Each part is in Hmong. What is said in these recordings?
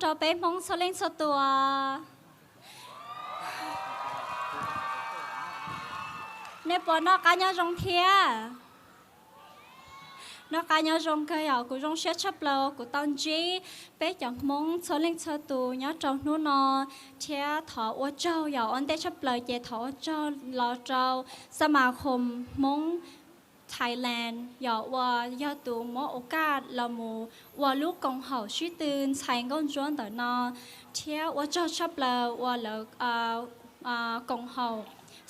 rau peb Hmoob txhua leej txhua tus. Nej puas noj qab nyob zoo thiab? Noj qab nyob zoo kawg yom. Kuv zoo siab tshaj plaws kuv tau ntsib peb cov Hmoob txhua leej txhua tus nyob rau hnub no, thiab thov ua tsaug yom. Ua ntej tshaj plaws ces thov ua tsaug los rau Xab Mas Khom Hmoob Thailand yog uas yog tus muab ua kaj los mus ua lub koom haum sib tw ntxhais nkauj ntsuab ntawm no, thiab ua tsaug tshaj plaws uas lawv koom haum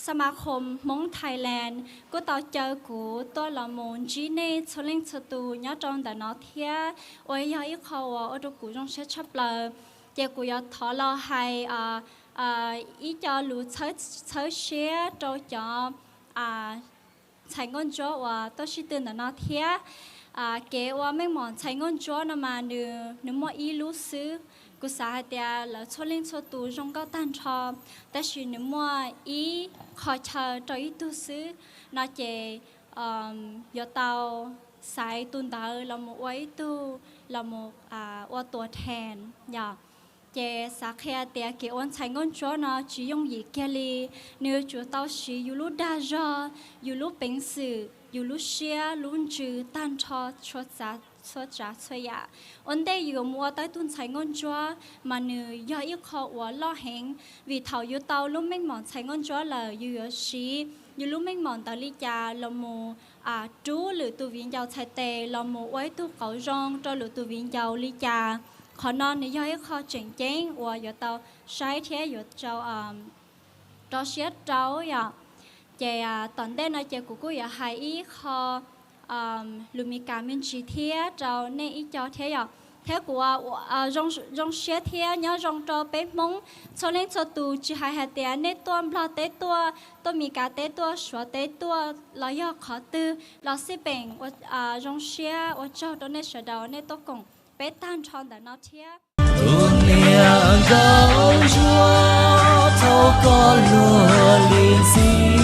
Xab Mas Khom Hmoob Thailand kuj tau caw kuv tuaj los mus ntsib nej txhua leej txhua tus nyob rau ntawm no thiab, uas yog ib qho uas ua rau kuv zoo siab tshaj plaws. Ces kuv yuav thov los hais ib co lus txhawb siab rau cov ntxhais nkauj ntsuab uas tuaj sib tw ntawm no thiab. Kev ua meej mom ntxhais nkauj ntsuab no mas nws muaj ib lub xwb. Kuv xav hais tias lawv txhua leej txhua tus zoo nkauj tag nrho, tab sis nws muaj ib qho chaw rau ib tug xwb. No ces yuav tau xaiv tus ntawd los mus ua ib tug, los mus ua tuas thees yom. Ces xav qhia tias kev ua ntxhais nkauj ntsuab no tsis yooj yim kiag li. Nws yuav tsum tau siv yus lub dag zog, yus lub peev xwm, yus lub siab lub ntsws tag nrho txhua tsav txhua yam. Ua ntej yus yuav mus ua tau ib tug ntxhais nkauj ntsuab mas nws yog ib qho uas loj heev, vim thaum yus tau lub meej mom ntxhais nkauj ntsuab lawm yus yuav siv yus lub meej mom ntawd li cas los mus rub lwm tus viv ncaus txhais tes los mus ua ib tug qauv zoo rau lwm tus viv ncaus li cas. Qhov no nws yog ib qho tseem ceeb uas yuav tau saib thiab yuav tau rau siab rau yom. Ces tom ntej no ces kuv kuj yuav hais ib qho lus Mis Kas me ntsis thiab rau nej ib co thiab yom. Thiab kuv zoo siab thiab nyob zoo rau peb Hmoob txhua leej txhua tus, tsis hais hais tias nej tuaj Nplog teb tuaj, tuaj Mis Kas teb tuaj, Suav teb tuaj los yog qhov twg los xij peem zoo siab ua tsaug rau nej sawv daws nej tuaj koom peb tag nrho ntawm no thiab. Tus niam nkauj ntsuab thaum koj luag li ntxim,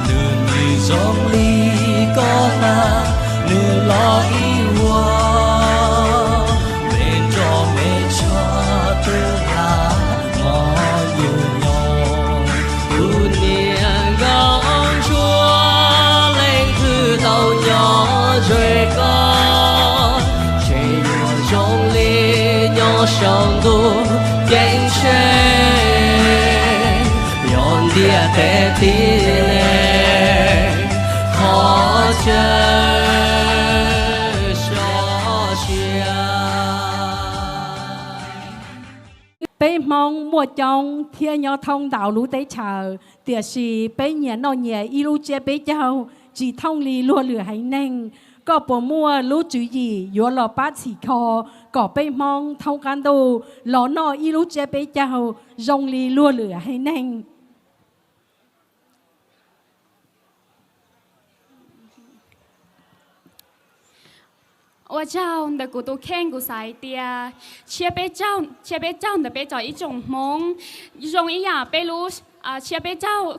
nws nim zoo li koj na, nws los ib vuag, me nroj me tsho twb hla mos yus nyob. Tus niam nkauj ntsuab leej twg tau nyob ze koj, tseem yuav zoo li nyob saum ntuj ceeb tsheej, yog ntiaj teb tib leeg qhov chaw sov sia. Peb Hmoob muaj coob thiab nyob thoob ntau lub teb chaws, tiam sis peb nyias noj nyias ib lub tsiab peb caug, tsis thooj li luag lwm haiv neeg. Koj puas muaj lub tswv yim yuav los pab txhim kho kom peb Hmoob thoob qab ntuj los noj ib lub tsiab peb caug zoo li luag lwm haiv neeg? Ua tsaug ntawm kuv tus kheej, kuv xav hais tias tsiab peb caug, tsiab peb caug ntawm peb cov ib tsoom Hmoob zoo ib yam peb lub tsiab peb caug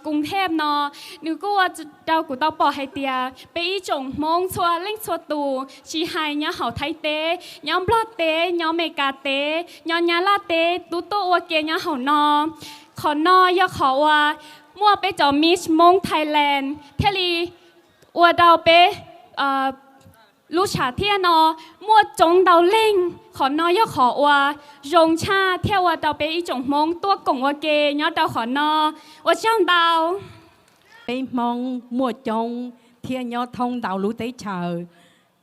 Koos Thej no, nws kuj ua rau kuv tau pom hais tias peb ib tsoom Hmoob txhua leej txhua tus, tsis hais nyob hauv Thaib teb, nyob Nplog teb, nyob Meskas teb, nyob Nyab Laj teb, twb tuaj ua ke nyob hauv no. Qhov no yog qhov uas muaj peb cov Miss Hmoob Thailand thiaj li ua rau peb lub tshav thiaj no muaj coob ntau leej. Qhov no yog qhov uas zoo tshaj thiaj ua rau peb ib tsoom Hmoob tuaj koom ua ke nyob rau qhov no. Ua tsaug ntau. Peb Hmoob muaj coob thiab nyob thoob ntau lub teb chaws,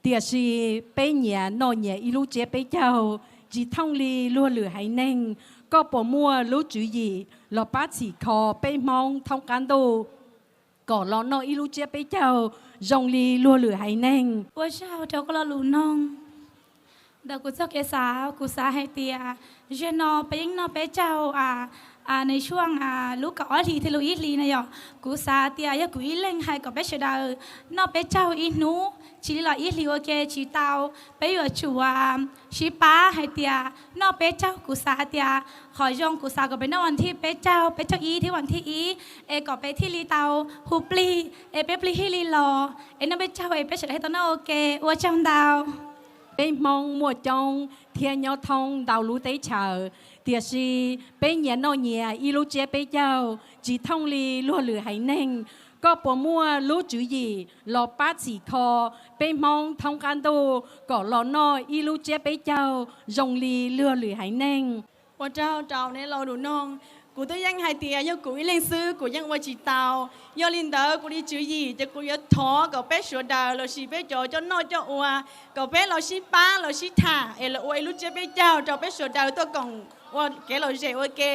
tiam sis peb nyias noj nyias ib lub tsiab peb caug, tsis thooj li luag lwm haiv neeg. Koj puas muaj lub tswv yim los pab txhim kho peb Hmoob thoob qab ntuj kom los noj ib lub tsiab peb caug zoo li luag lwm haiv neeg? Ua tsaug rau koj lo lus noog. Ntawm kuv txoj kev xav, kuv xav hais tias zaum no peb yeej noj peb caug, nws tshuaj lub kaum ob hlis thiab lub ib hlis na yom. Kuv xav tias yog kuv ib leeg hais kom peb sawv daws noj peb caug ib hnub, tsis li los ib hlis ua ke tsis tau. Peb yuav tsum sib pab hais tias noj peb caug. Kuv xav hais tias qhov zoo kuv xav kom peb noj vas thib peb caug, peb caug ib thiab vas thib ib, es kom peb thiaj li tau hu plig, es peb plig thiaj li los, es noj peb caug es peb sawv daws thiaj tau noj ua ke. Ua tsaug ntau. Peb Hmoob muaj coob thiab nyob thoob ntau lub teb chaws, tiam sis peb nyias noj nyias ib lub tsiab peb caug tsis thooj li luag lwm haiv neeg. Koj puas muaj lub tswv yim los pab txhim kho peb Hmoob thoob qab ntuj kom los noj ib lub tsiab peb caug zoo li luag lwm haiv neeg? Ua tsaug rau nej laus nus noog. Kuv twb yeej hais tias yog kuv ib leeg xwb kuv yeej ua tsis tau. Yog li ntawd kuv li tswv yim ces kuv yuav thov kom peb sawv daws lossis peb cov coj noj coj ua, kom peb los sib pab los sib tham es los ua ib lub tsiab peb caug rau peb sawv daws tuaj koom ua kev lom zem ua ke.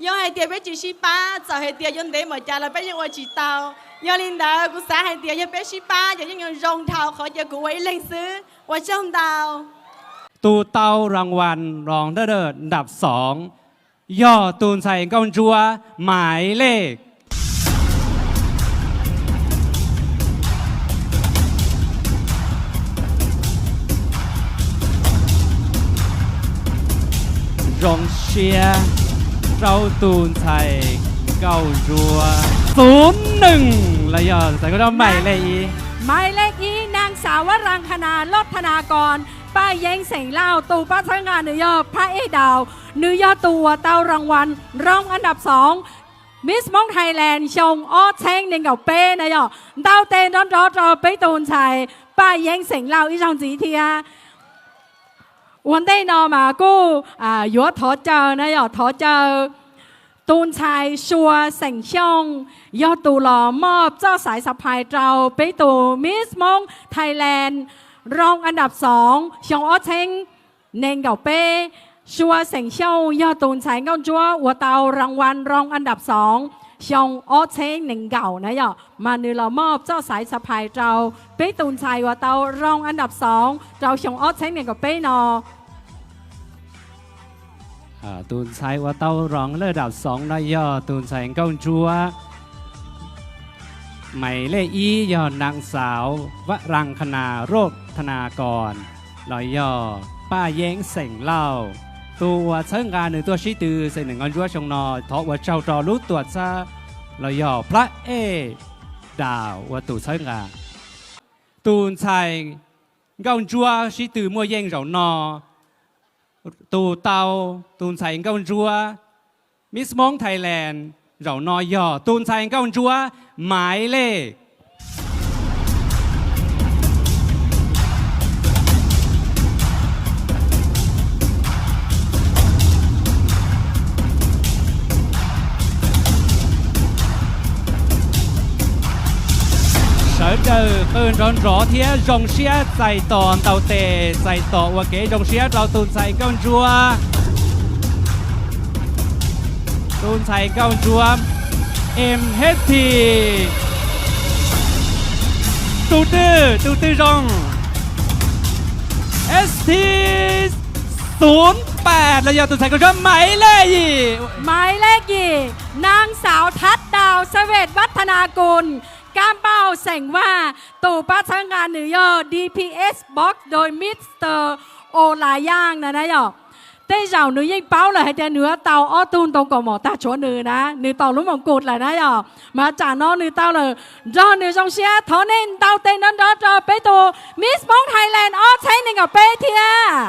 Yog hais tias peb tsis sib pab, txawm hais tias yuav ntev npaum cas los peb yeej ua tsis tau. Yog li ntawd kuv xav hais tias yog peb sib pab ces yeej yuav zoo dhau qhov tias kuv ua ib leeg xwb. Ua tsaug ntau. Tus tau rang vas rau lub nram xoov yog tus ntxhais nkauj ntsuab Maiv Lej. Zoo siab rau tus ntxhais nkauj ntsuab xov nees los yog tus ntxhais nkauj ntsuab Maiv Lej ib. Maiv Lej ib, นางสาว วรังคณา โรจน์ธนากร Paj Yeeb xeem Lauj. Tus pab txhawb nqa nws yog Phaj Ej Daus, nws yog tus uas tau rang vas roob อันดับสอง Miss Hmoob Thailand xyoo ob txheeb nees nkaum peb na yom. Ntau tes nrov nrov rau peb tus ntxhais Paj Yeeb xeem Lauj ib zaug ntxiv thiab. Ua ntej no mas kuj yuav thov caw na yom, thov caw tus ntxhais Sua xeem Xyooj yog tus los moj txoj xaiv xaphais rau peb tus Miss Hmoob Thailand roob อันดับสอง xyoo ob txheeb nees nkaum peb. Sua xeem Xyooj yog tus ntxhais nkauj ntsuab uas tau rang vas roob อันดับสอง xyoo ob txheeb nees nkaum na yom, mas nws los moj txoj xaiv xaphais rau peb tus ntxhais uas tau roob อันดับสอง rau xyoo ob txheeb nees nkaum peb no. Tus ntxhais uas tau roob อันดับสอง no yog tus ntxhais nkauj ntsuab Maiv Lej ib yog นางสาว วรังคณา โรจน์ธนากร los yog Paj Yeeb xeem Lauj. Tus uas txhawb nqa nws tuaj sib tw xeem nees nkauj ntsuab xyoo no thov ua tsaug rau lub tuam txhab los yog Phaj Ej Daus ua tus txhawb nqa. Tus ntxhais nkauj ntsuab sib tw muaj yeej zaum no, tus tau tus ntxhais nkauj ntsuab Miss Hmoob Thailand zaum no yog tus ntxhais nkauj ntsuab Maiv Lej. Sawv daws qw nrov nrov thiab zoo siab txais tos ntau tes, txais tos ua kev zoo siab rau tus ntxhais nkauj ntsuab. Tus ntxhais nkauj ntsuab M H T. Tus twg, tus twg zoo? S T xov pam los yog tus ntxhais nkauj ntsuab Maiv Lej yim. Maiv Lej yim, นางสาว ทัดดาว เสวตวัฒนากุล Kab Npauj xeem Vaj. Tus pab txhawb nqa nws yog D P S Box Doi Mister Olaya na na yom. Tej zaum nws yeej paub lawm hais tias nws yuav tau ob tug ntoo kaus mom tag tshuav nws na, nws tau lub moos kus lawm na yom. Mas tsam no nws tau lawm, nrog nws zoo siab thov nej ntaus tes nrov nrov rau peb tus Miss Hmoob Thailand ob txheeb nees nkaum peb thiab.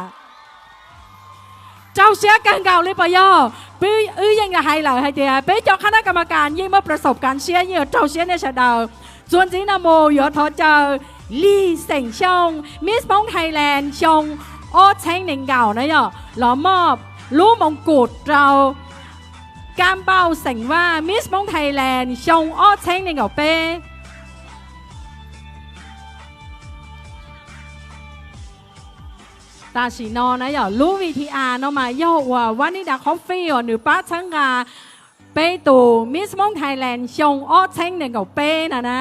Raug siab kawg nkaus li puas yog? Peb wb yeej hais lawm hais tias peb cov khab nab kas mas kas yeej muaj plas xaum kas siab, yeej yuav raug siab nej sawv daws. Txuas ntxiv no mus yuav thov caw Lis xeem Xyooj, Miss Hmoob Thailand xyoo ob txheeb nees nkaum na yom, los moj lub moos kus rau Kab Npauj xeem Vaj, Miss Hmoob Thailand xyoo ob txheeb nees nkaum peb. Tam sim no na yom, lub V T R no mas yog uas Vanida Coffee uas nws pab txhawb nqa peb tus Miss Hmoob Thailand xyoo ob txheeb nees nkaum peb na na.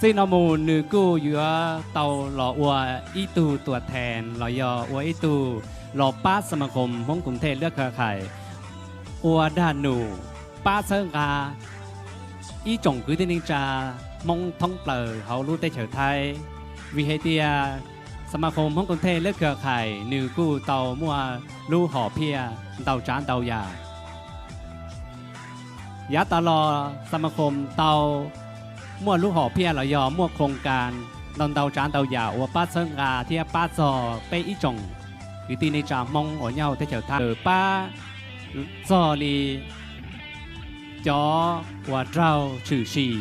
Txij no mus nws kuj yuav tau los ua ib tug tuam thees los yog ua ib tug los pab สมาคม Hmoob Koom Thej เครือข่าย ua dag num pab txhawb nqa ib tsoom kwv tij neej tsa Hmoob thoob plaws hauv lub teb chaws Thaib. Vim hais tias สมาคม Hmoob Koom Thej เครือข่าย nws kuj tau muaj lub hom phiaj ntau tsav ntau yam. Yav tas los สมาคม tau Muaj lub hom phiaj los yog muaj khoos kas ntau ntau tsav ntau yam uas pab txhawb nqa thiab pab txog peb ib tsoom kwv tij neej tsa Hmoob uas nyob hauv teb chaws Thaib, pab txog li cov uas raug tshwm sim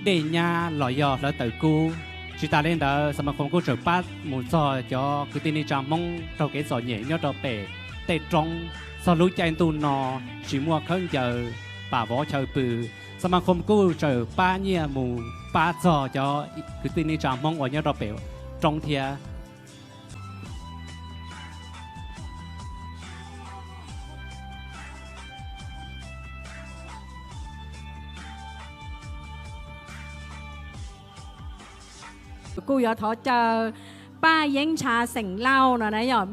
dej nyab los yog hlawv taws kub. Tsis tas li ntawd, Xas Mas Khoom kuj tseem pab mus txog cov kwv tij neej tsa Hmoob raug kev txom nyem nyob rau pem tej roob. Txog lub caij ntuj no tsis muaj khaub ncaws pam vov chaw pw, Xas Mas Khoom kuj tseem pab nyiaj mus pab txog cov kwv tij neej tsa Hmoob uas nyob rau pem roob thiab. Kuj yuav thov caw Paj Yeeb Ntsha xeem Lauj no na yog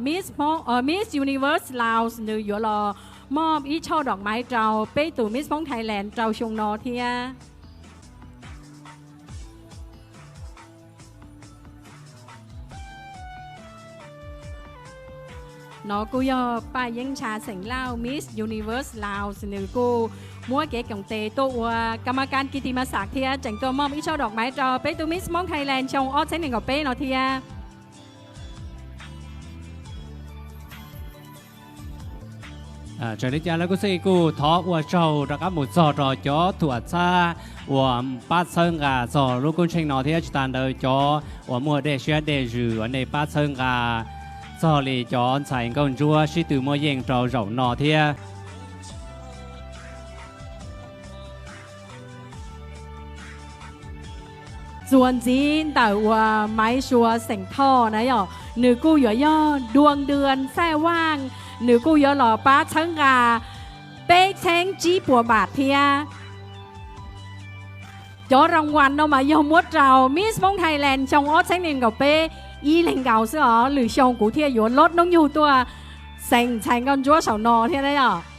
Miss Universe Laos, nws yuav los moj ib choj dom maiv rau peb tus Miss Hmoob Thailand rau xyoo no thiab. No kuj yog Paj Yeeb Ntsha xeem Lauj, Miss Universe Laos, nws kuj muab kev koom tes tuaj ua kam ma kas kis tis ma xas thiab tseem tuaj moj ib choj dom maiv rau peb tus Miss Hmoob Thailand xyoo ob txhiab nees nkaum peb no thiab. Txawm li cas lawv kuj xij kuj thov ua tsaug rov qab mus txog rau cov tuam txhab uas pab txhawb nqa txog lub koob tsheej no thiab tsis tas ntawd cov uas muaj dej siab dej zws uas nej pab txhawb nqa txog li cov ntxhais nkauj ntsuab sib tw muaj yeej rau zaum no thiab. Txuas ntxiv ntawm uas Maiv Suav xeem Thoj na yog, nws kuj yuav yog Duas Ntuas Xaj Vaj, nws kuj yuav los pab txhawb nqa peb txheeb tsib puas npam thiab. Cov rooj vas no mas yog muab rau Miss Hmoob Thailand xyoo ob txhiab nees nkaum peb ib leeg nkaus xwb os, lwm xyoo kuv thiaj yuav loj noob yug tuaj xeem ntxhais nkauj ntsuab saum no thiab na yog.